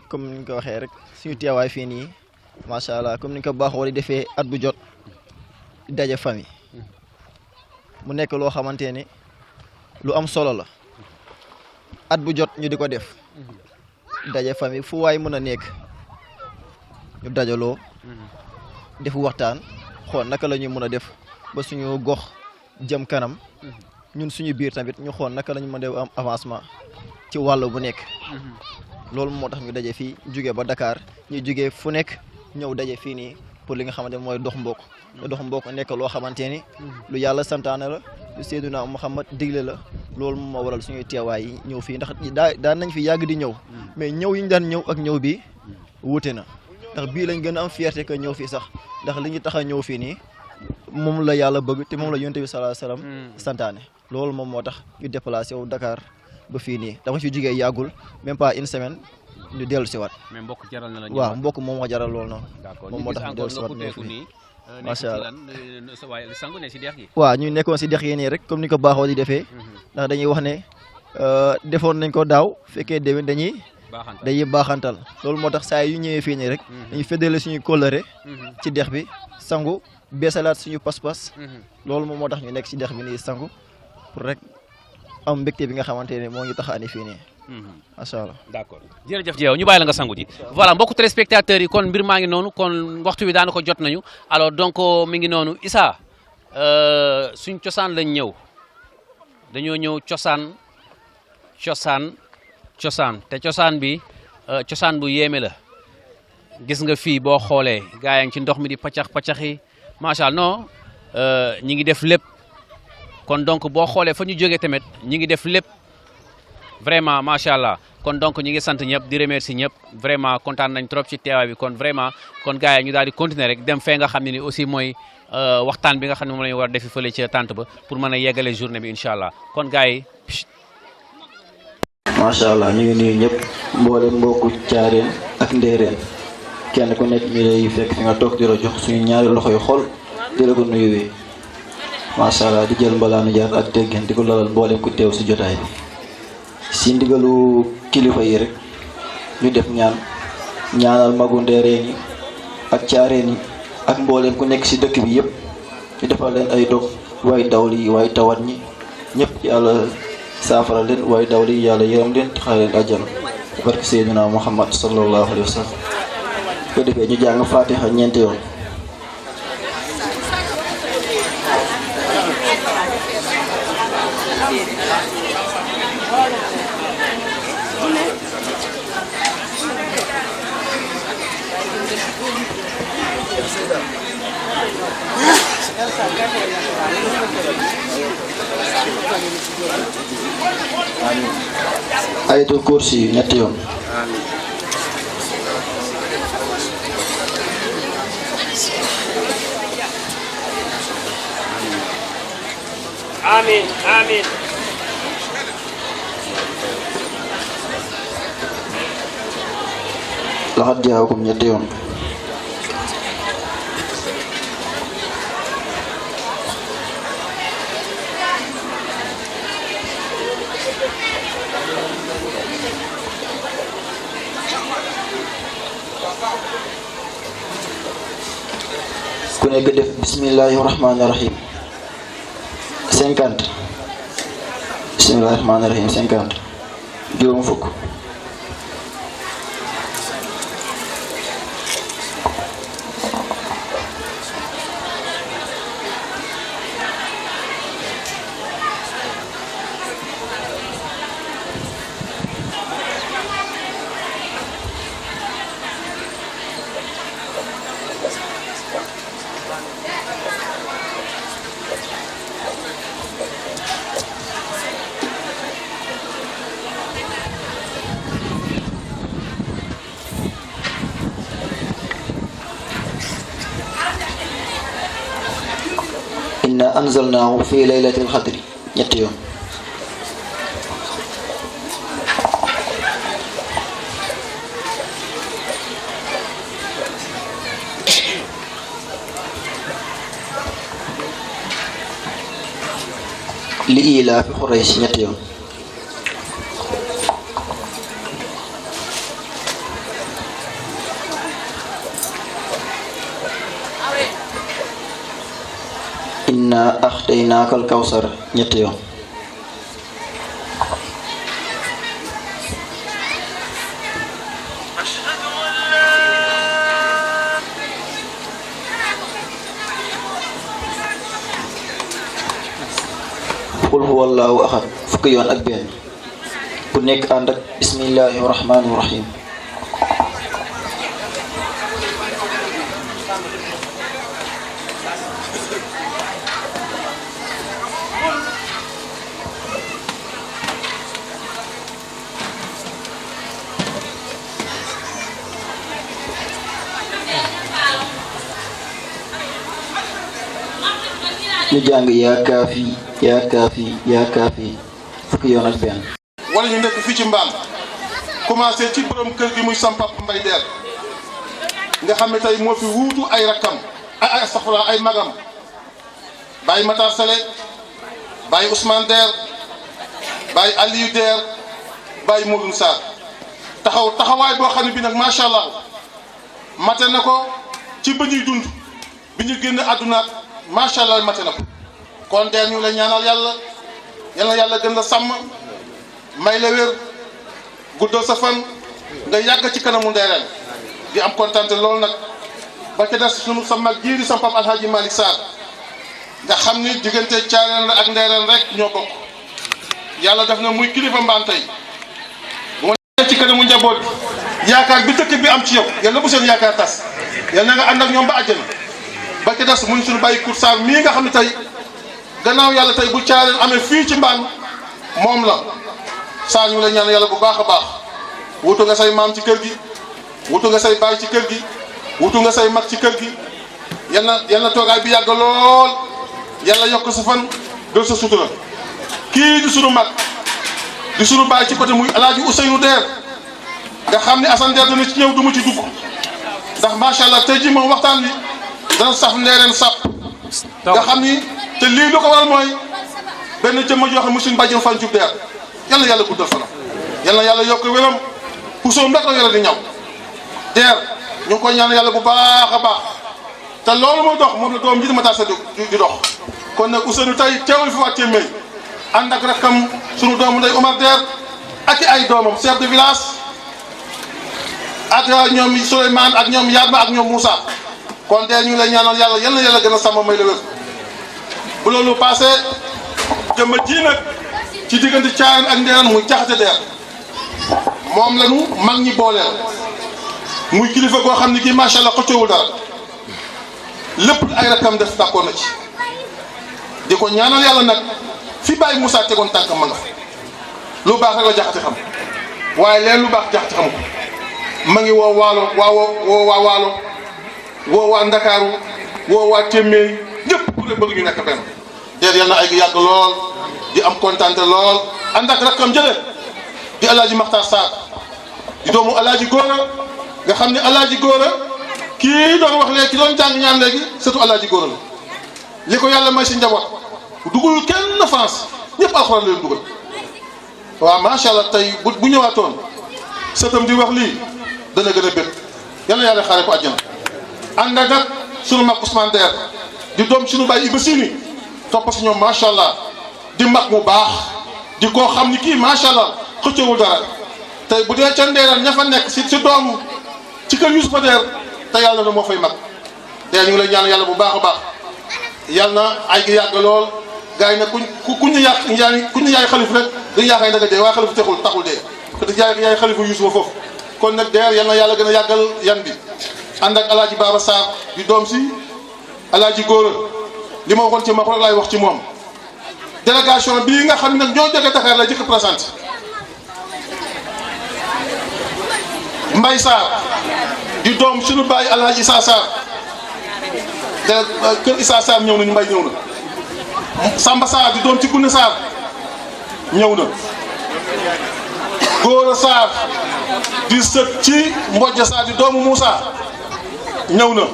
comme ni ñu ko waxee rek suñu teewaay fii nii macha allah comme ni ñu ko baaxoo di defee at bu jot daje famille. mu nekk loo xamante ne lu am solo la at bu jot ñu di ko def daje famille fu waay mën a nekk ñu dajaloo def waxtaan xool naka la ñuy mën a def ba suñu gox jëm kanam ñun suñu biir tamit ñu xool naka la ñu mën a am avancement ci wàll bu nekk loolu moo tax ñu daje fii jugee ba Dakar ñu jugee fu nekk ñëw daje fii nii pour li nga xamante mooy dox mbokk te dox mbokk nekk loo xamante ni lu yàlla santaane la lu Seydina Muhammad digle la loolu moom moo waral suñuy teewaay yi ñëw fii ndax daan nañ fi yàgg di ñëw mais ñëw yi ñu daan ñëw ak ñëw bi wuute na ndax bii lañ gën a am fierté que ñëw fii sax ndax li ñu tax a ñëw fii nii moom la yàlla bëgg te moom la yonent bi sallallahu alayhi wasallam santaane loolu moom moo tax ñu déplacé wu Dakar ba fii nii dama fi jógee yàggul même pas une semaine ñu dellu si waat. mais mbokk jaral na la waaw mbokk moom moo jaral loolu noonu. d'accord moom moo tax ñu dellu si waat macha allah sangu ne si dex gi. waaw ñu nekkoon si dex yi nii rek comme ni ko baaxoo di defee ndax dañuy wax ne defoon nañ ko daaw fekkee déwén dañuy baaxantal loolu moo tax saa yu ñëwee fii nii rek dañuy feddale suñuy kóllëre ci dex bi sangu beesalaat suñu pas-pas loolu moom moo tax ñu nekk si dex bi nii sangu pour rek am mbégte bi nga xamante ne moo ñu tax a andi fii nii macha allah. d'accord jërëjëf Jeew ñu bàyyi la nga sangu ji voilà mbokku téléspectateurs yi kon mbir maa ngi noonu kon waxtu bi daana ko jot nañu alors donc mi ngi noonu Issa suñ cosaan lañ ñëw dañoo ñëw cosaan te cosaan bi cosaan bu yéeme la gis nga fii boo xoolee gaa yaa ngi ci ndox mi di paccax-paccaxi macha allah non ñi ngi def lépp kon donc boo xoolee fa ñu jógee tamit ñi ngi def lépp vraiment macha allah kon donc ñu ngi sant ñëpp di remercier ñëpp vraiment kontaan nañ trop ci teewaay bi kon vraiment kon gars yi ñu daal di continuer rek dem fee nga xam ne ni aussi mooy waxtaan bi nga xam ne moom la ñu war a defi fële ca tente ba pour mën a yeggale journée bi incha allah kon gars yi. macha allah ñu ngi nuyu ñëpp mboolem mbokku caareen ak ndéereen kenn ku nekk ñu lay fekk fi nga toog di la jox suñu ñaari loxo yu xol di la ko nuyuwee macha allah di jël mbalaanu jaar ak teggin di ko lalal mboolem ku teew si jotaay bi si ndigalu kilifa yi rek ñu def ñaanal magu ndéereen yi ak caareen yi ak mboolem ku nekk si dëkk bi yëpp ñu defal leen ay dog way dawli yi way tawat ñi ñëpp yàlla saafara leen waaye daw li yàlla yërëm leen xaar leen àjjana barke Seydina Muhammad sallallahu alayhi wa sallam ko defee ñu jàng Fatiha ñeenti yoon ayatul kursi yu ñetti yoon amin amin laxat jaakum ñetti yoon ku nekk def bismillahi rahmaani rahim 50 bismillahi rahmaani rahim 50 juróom fukk inna anzalnaahu fi laylatil qadri ñetti yoon li ilaafi Quraysh ñetti yoon inna axtaynaakal kawsar ñetti yoon qul huwallahu ahad fukki yoon ak benn ku nekk ànd ak bismillahi rahmaani rahim ñu jàng yaa kaafi yaa kaafi yaa kaafi fukki yoon ak benn wala ñu nekk fii ci mbaam commencé ci borom kër gi muy sam papa Mbay Der nga xam ne tey moo fi wuutu ay rakkam ay astaxfirullah ay magam Baye Matar Sele Baye Ousmane Der Baye Aliou Der Baye Modou Sarr taxawaay boo xam ne bi nag macha allah mate na ko ci ba ñuy dund bi ñu génn àddunaat macha allah mate na ko kon Der ñu la ñaanal yàlla yal na yàlla gën la sàmm may la wér guddal sa fan nga yàgg ci kanamu ndeereen di am kontante loolu nag ba ca des sunu sa mag jiiri sa pap Alhaji Malick Sarr nga xam ni diggante caareen la ak ndeereen rek ñoo bokk yàlla def na muy kilifa mbaan tey bu ma nee ci kanamu njaboot bi yaakaar bi dëkk bi am ci yow yal na bu seen yaakaar tas yal na nga ànd ak ñoom ba àjjana ba ca des muy suñu bàyyi Kour Sarr mii nga xam ne tey gannaaw yàlla tey bu caareen amee fii ci mbaan moom la saa ñu la ñaan yàlla bu baax a baax wutu nga say maam ci kër gi wutu nga say baay ci kër gi wutu nga say mag ci kër gi yal na toogaay bi yàgg lool yàlla yokk sa fan dol sa sutura kii di sunu mag di sunu baay ci côté muy Alaaji Ousseynou Der nga xam ne Assane Der dana ci ñëw du ma ci dugg ndax macha allah tey jii moom waxtaan bi dana saf ndeereen sàpp nga xam ni te lii lu ko waral mooy benn jëmm joo xam ne suñu bàjjen fan jub Der yal na yàlla guddal fanam yal na yàlla yokk wéram puso mbek la yore di ñaw Der ñu ngi koy ñaan yàlla bu baax a baax te loolu mooy dox moom la doom ji di Matar Sa di dox kon nag Ousseynou tey teewul fi waa Téeméer ànd ak rakkam sunu doomu ndey Omar Der ak i ay doomam chef de village ak ñoom Souleymane ak ñoom Yadma ak ñoom Moussa kon Der ñu ngi lay ñaanal yàlla yal na yàlla gën a sàmm may la wér bu loolu passé jëmma ji nag ci diggante Thiarène ak Ndeeraan muy Jaxate Der moom la ñu mag ñi booleel muy kilifa goo xam ne kii macha allah xëccoowul dara lépp ay rakkam def d'accord na ci di ko ñaanal yàlla nag fi Baye Moussa tegoon tànk ma nga lu baax rek la Jaxate xam waaye leen lu baax Jaxate xam ko ma ngi woo waalo woo waa waalo woo waa Ndakaaru woo waa Téeméer ñëpp ku ne bëgg ñu nekk benn Der yal na ay yàgg lool di am kontaan lool ànd ak rakkam jële di Alaaji Maxtaar Sarr di doomu Alaaji Góora nga xam ne Alaaji Góora kii doon wax léegi ki doon jàng ñaan léegi surtout Alaaji Góora la li ko yàlla may si njaboot dugul kenn France ñëpp alxuraan leen dugal waaw macha allah tey bu ñëwaatoon sëtam di wax lii dana gën a bëgg yal na yàlla xaare ko àjjana ànd ak nag sunu mag Ousmane Der di doom sunu baay Iba Sini topp si ñoom macha allah di mag mu baax di koo xam ni kii macha allah xëccoowul dara tey bu dee ca Ndeeraan ña fa nekk si doomu ci kër Youssoufa Der te yàlla na moo fay mag Der ñu ngi lay ñaan yàlla bu baax a baax yàlla na ay gi yàgg lool gars yi nag ku ñu yaay xalif rek dañu yaakaar ne da nga dee waaye xalif taxul dee te yaay xalifu Youssoufa foofu kon nag Der yal na yàlla gën a yàggal yan bi ànd ak Alaaji Baba Sarr di doom si Alaaji Góora li ma waxoon ci ma rek laay wax ci moom délégation bii nga xam ne nag ñoo jóge Dakar la jëkk présenté Mbay Sarr di doom suñu bàyyi Alaaji Issa Sarr kër Issa Sarr ñëw nañu Mbay ñëw na Samba Sarr di doom ci Gunne Sarr ñëw na Góora Sarr di sët ci Mbodja Sarr di doomu Moussa ñëw na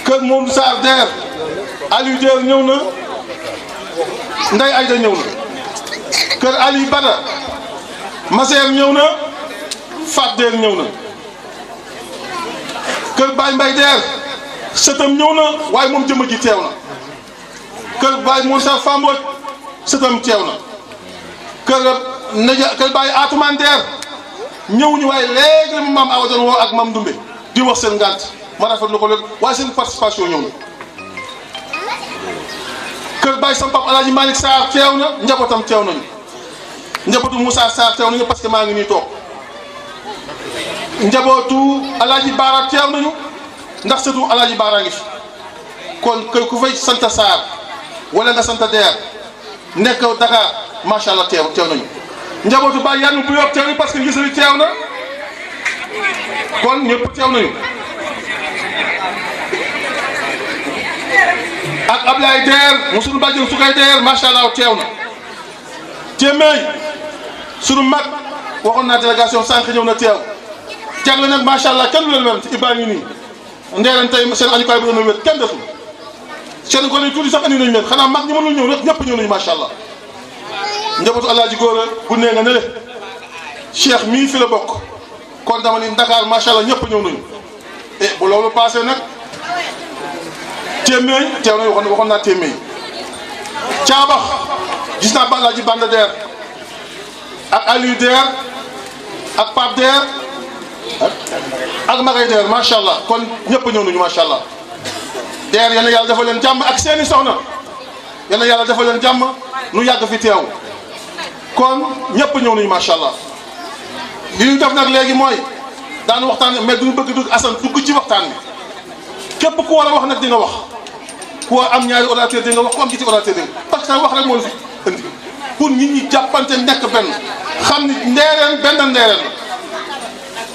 kër Moom Sarr Der Aliou Der ñëw na Ndey Ayda ñëw na kër Aliou Bada Maseer ñëw na Fat Der ñëw na kër Baye Mbay Der sëtam ñëw na waaye moom jëmm ji teew na kër Baye Moussa Fambooj sëtam teew na kër Baye Atumaan Der ñëwuñu waaye léegi la maam Awa doon woo ak maam Ndumbe di wax seen ngànt ma rafetlu ko léegi waaye seen participation ñëw na kër Baye sama papa Alaaji Malick Sarr teew na njabootam teew nañu njabootu Moussa Sarr teew nañu parce que maa ngi nii toog njabootu Alaaji Baara teew nañu ndax surtout Alaaji Baara ngi fi kon kër ku fay sant Sarr wala nga sant Der nekk Dakar macha allah teew nañu njabootu Baye Yann bu yokk teew nañu parce que gis nañu teew na kon ñëpp teew nañu ak Ablaye Der mu sunu bàjjen su koy Der macha allah teew na Téeméer sunu mag waxoon naa délégation sànq ñëw na teew jagle nag macha allah kenn du leen wér ci Ibrahima nii Ndeeraan tey seen añukaay bi doon na wér kenn desul seen gone tuuti sax andi nañu leen xanaa mag ñi mënul ñëw rek ñëpp ñëw nañu macha allah njabootu Alaaji Góora bu nee nga ne le Cheikh mii fi la bokk kon dama ni Dakar macha allah ñëpp ñëw nañu et bu loolu passé nag Téeméer teew nañu waxoon naa Téeméer Caabax gis naa ba Alaaji Banda Der ak Aliou Der ak Pape Der ak Magay Der macha allah kon ñëpp ñëw nañu macha allah Der yal na yàlla dafa leen jàmm ak seeni soxna yal na yàlla dafa leen jàmm nu yàgg fi teew kon ñëpp ñëw nañu macha allah li ñu def nag léegi mooy daan waxtaan mais duñu bëgg dugg Assane dugg ci waxtaan bi képp ku war a wax nag di nga wax ku am ñaari orateur di nga wax ku am ñetti orateur di nga parce que wax rek moo la fi indi pour nit ñi jàppante nekk benn xam ni ndeereen benn ndeereen la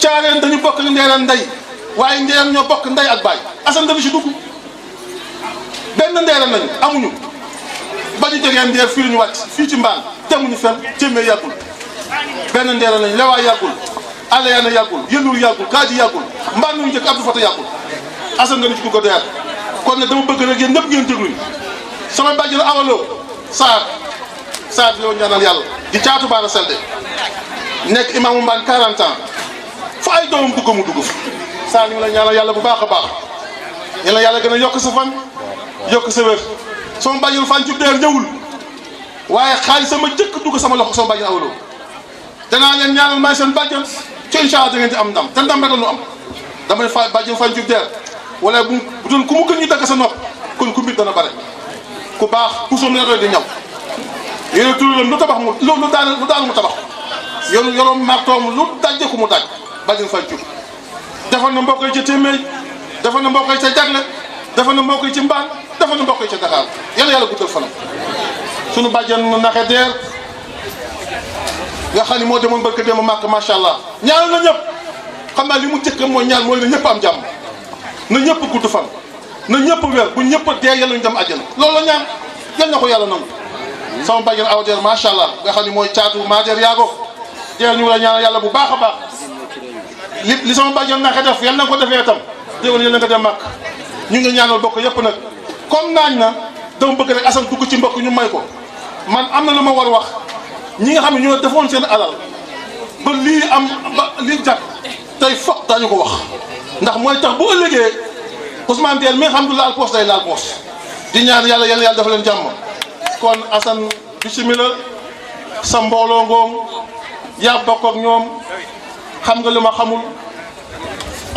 caareen dañu bokk ni ndeereen ndey waaye ndeereen ñoo bokk ndey ak baay Assane dafa si dugg benn ndeereen lañu amuñu ba ñu jógee ndeer fii la ñu wàcc fii ci mbaan temuñu fenn téeméer yàggul benn ndeereen lañu lewaay yàggul Alayaana yàggul Yëlur yàggul Kaaji yàggul mbaan ñu njëkk Abdou Fata yàggul Assane nga ci dugg deer kon nag dama bëgg rek yéen ñëpp ngeen dégluñu sama bàjjen awaloo Saar di la ñaanal yàlla di caatu baara selde nekk imaamu mbaan 40 ans fa ay doomam dugg mu dugg fa Saar ñu ngi la ñaanal yàlla bu baax a baax yàlla yàlla gën a yokk sa fan yokk sa wér sama bàjjen fan ci deer ñëwul waaye xaalis sama jëkk dugg sama loxo sama bàjjen awaloo danaa leen ñaanal maay seen bàjjen ci incha allah da ngeen di am ndam te ndam rek la ñu am damay fa bàjjen fan ci deer wala bu doon ku mu gën ñu dagg sa nopp kon ku mbir dana bare ku baax ku soom ne di ñaw yéen turam lu tabax mu lu daan mu tabax yoroom martoom lu dajje ku mu daj bàjjen fan ci defal na mbokk yi ca téeméer defal na mbokk yi ca jagle defal na mbokk yi ci mbaan defal na mbokk yi ca Dakar yàlla yàlla guddal fanam sunu bàjjen naxe deer nga xam ni moo demoon barke démb màkk macha allah ñaanal na ñëpp xam naa li mu jëkk mooy ñaan mooy na ñëpp am jàmm na ñëpp gudd fan na ñëpp wér bu ñëpp dee yàlla ñu dem àjjana loolu la ñaan yal na ko yàlla nangu sama bàjjen aw deer macha allah nga xam ni mooy caatu maa deer yaago deer ñu ngi la ñaanal yàlla bu baax a baax li sama bàjjen naka def yal na ko defee itam déwén yal na nga dem màkk ñu ngi ñaanal bokk yëpp nag comme naañ na dama bëgg rek Assane dugg ci mbokk ñu may ko man am na lu ma war wax ñi nga xam ne ñoo defoon seen alal ba lii am ba lii jag tey foog daañu ko wax ndax mooy tax bu ëllëgee Ousmane Dieng mi nga xam du laal poos day laal poos di ñaan yàlla yàlla dafa leen jàmm kon Assane bismillah sa mbooloo ngoom yaa bokk ak ñoom xam nga li ma xamul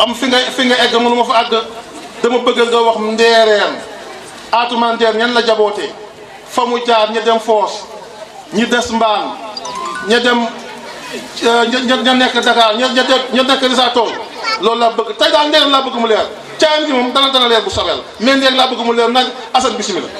am fi nga egg mënu ma fa àgg dama bëgg nga wax ndeereen Atoumane Dieng ñan la jabootee fa mu jaar ña dem foos ñi des mbaan ña dem ña nekk Dakar ña nekk Rissa Tool loolu laa bëgg tey daal ndeer laa bëgg mu leer caan gi moom dana leer bu sobel mais ndeer laa bëgg mu leer nag Assane bismillah